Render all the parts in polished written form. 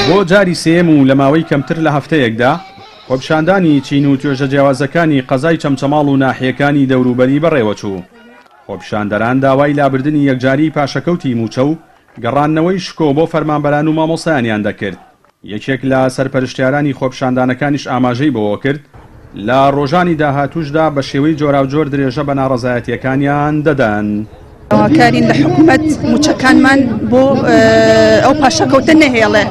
بۆ جاری سێیەم و لە ماوەی کەمتر لە هەفتەیەکدا، خۆپیشاندانی چین و توێژە جیاوازەکانی قەزای چەمچەماڵ و ناحیەکانی دەوروبەری بەڕێوەچوو. خۆپیشاندەران داوای لابردنی یەکجاریی پاشەکەوتی مووچە و گەڕاندنەوەی شکۆ بۆ فەرمانبەران و مامۆستایانیان دەکرد. یەکێک لە سەرپەرشتیارانی خۆپیشاندانەکانیش ئاماژەی بەوەکرد، لە ڕۆژانی داهاتووشدا بە شێوەی جۆراوجۆر درێژە بە ناڕەزایەتییەکانیان دەدەن. داواکارین لە حکومەت مووچەکانمان بۆ ئەو پاشەکەوتە نەهێڵێ،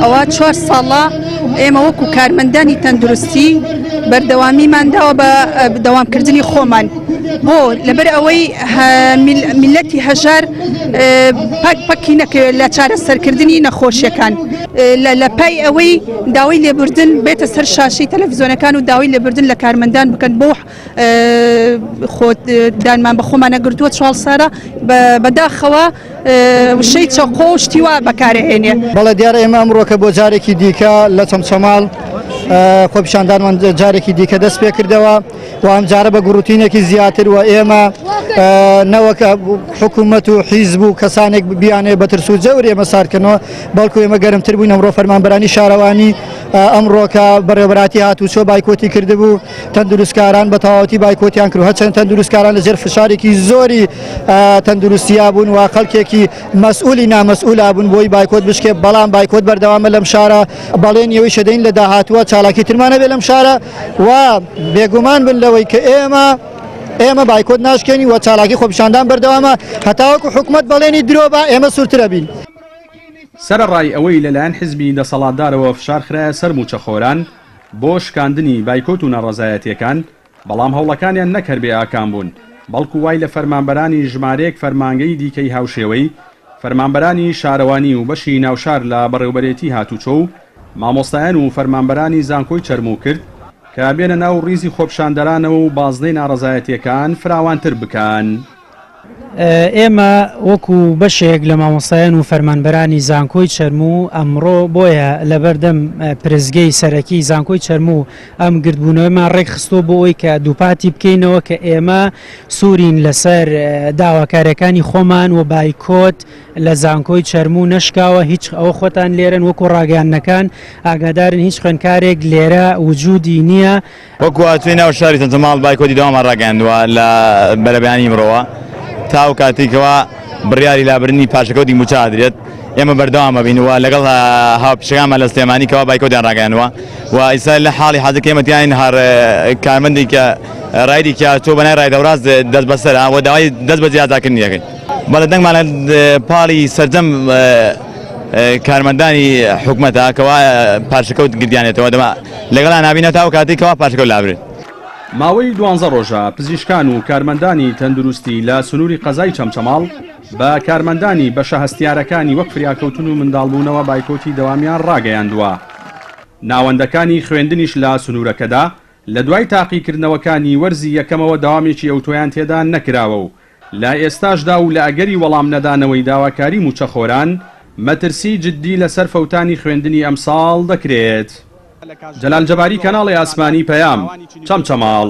ئەوە چوار ساڵە ئێمە وەکو کارمەندانی تەندروستی بەردەوامیمان داوە بە دەوامکردنی خۆمان بۆ لەبەر ئەوەی میلەتی هەژار پەک پەکی نەکەوێت لە چارەسەرکردنی نەخۆشیەکان لە پای ئەوەی داوای لێبوردن بێتە سەر شاشەی تەلەفزیۆنەکان و داوای لێبوردن لە کارمەندان بکەن بۆ خۆ دانمان بە خۆمانە گرتووە چواڵ سارە بەداخەوە وشەی چەقۆ و شتی وا بەکارهێنێ. بەڵێ دیارە ئێمە ئەمڕۆکە بۆ جارێکی دیکە لە چەمچەماڵ خۆپیشاندانمان جارێکی دیکە دەست پێ کردەوە و ئەم جارە بە گوڕوتینێکی زیاتر و ئێمە نەوەک حکوومەت و حیزب و کەسانێک بیانێ بە ترس و جەور ئێمە ساردکردنەوە بەڵکو ئێمە گەرمتر بووین ئەمڕۆ فەرمانبەرانی شارەوانی ئەمڕۆکە بەڕێوەبەراتی هاتوچۆ بایکۆتی کردبوو تەندروستکاران بە تەواوەتی بایکۆتیان کرد هەرچەند تەندروستکاران لەژێر فشارێکی زۆری تەندروستیا بوون و خەڵکێکی مەسئولی نامەسئولا بوون بۆی بایکۆت بشکێ بەڵام بایکۆت بەردەوامە لەم شارە بەڵێن ئەوەی شەدەین لە داهاتووە چالاکی ترمان هەبێ لەم شارە و بێگومان بن لەوەی کە ئێمە ئێمە بایکۆت ناشکێنی و چالاکی خۆپیشاندان بەردەوامە هەتاوەکو حکومەت بەڵێنی درۆ بە ئێمە سوورترە بین. سەرەڕای ئەوەی لەلایەن حزبی دەسەڵاتدارەوە فشار خرایە سەر مووچەخۆران بۆ شکاندنی بایکۆت و ناڕەزایەتییەکان، بەڵام هەوڵەکانیان نەک هەر بێ ئاکام بوون، بەڵکو وای لە فەرمانبەرانی ژمارەیەک فەرمانگەی دیکەی هاوشێوەی فەرمانبەرانی شارەوانی و بەشی ناوشار لە بەڕێوبەرێتی هاتوچۆ و مامۆستایان و فەرمانبەرانی زانکۆی چەرموو کرد کە بێنە ناو ڕیزی خۆپیشاندەرانەوە و بازنەی ناڕەزایەتییەکان فراوانتر بکەن. ئێمە وەکو بەشێک لە مامۆستایان و فەرمانبەرانی زانکۆی چەرموو ئەمڕۆ بۆیە لەبەردەم پرسگەی سەرەکی زانکۆی چەرموو ئەم گردبوونەوەمان ڕێکخستووە بۆ ئەوەی کە دووپاتی بکەینەوە کە ئێمە سوورین لەسەر داواکاریەکانی خۆمان و بایکۆت لە زانکۆی چەرموو نەشکاوە هیچ ئەوە خۆتان لێرەن وەکو ڕاگەیاندنەکان ئاگادارن هیچ خوێندکارێک لێرە وجودی نییە. وەکو هاتووی ناو شاری چەمچەماڵ بایکۆتی دەوامان ڕاگەیاندووە لە بەرەبەیانی ئیمڕۆوە تا ئەو کاتەی کەوا بڕیاری لابردنی پاشەکەوتی مووچە ئەدرێت ئێمە بەردەوام ئەبین و لەگەڵ هاوپیشەکانمان لە سلێمانی کەوا بایکۆتیان ڕاگەیاندووە و ئیستا لە حاڵی حازر کە ئێمە تیاین هەر کارمەندێک کە ڕایدی کە تۆ بەنای ڕایدەوراز دەست بەسەرە و داوای دەست بە جیازاکردنی دەکەین بەڵێ دەنگمان لە پاڵی سەرجەم کارمەندانی حکومەتە کەوا پاشەکەوت گردیانێتەوە دەما لەگەڵیان نابینەوە تا ئەو کاتەی کەوا پاشەکەوت لابرێت. ماوەی دوانزە ڕۆژە پزیشکان و کارمەندانی تەندروستی لە سنووری قەزای چەمچەماڵ بە کارمەندانی بەشە هەستیارەکانی وەک فریاکەوتن و منداڵبوونەوە بایکۆتی دەوامیان ڕاگەیاندووە. ناوەندەکانی خوێندنیش لە سنوورەکەدا لە دوای تاقیکردنەوەکانی وەرزی یەکەمەوە دەوامێکی ئەوتۆیان تێدا نەکراوە و لە ئێستاشدا و لە ئەگەری وەڵام نەدانەوەی داواکاری مووچەخۆران، مەترسی جددی لەسەر فەوتانی خوێندنی ئەمساڵ دەکرێت. جەلال جەباری کەناڵی ئاسمانی پەیام، چەمچەماڵ.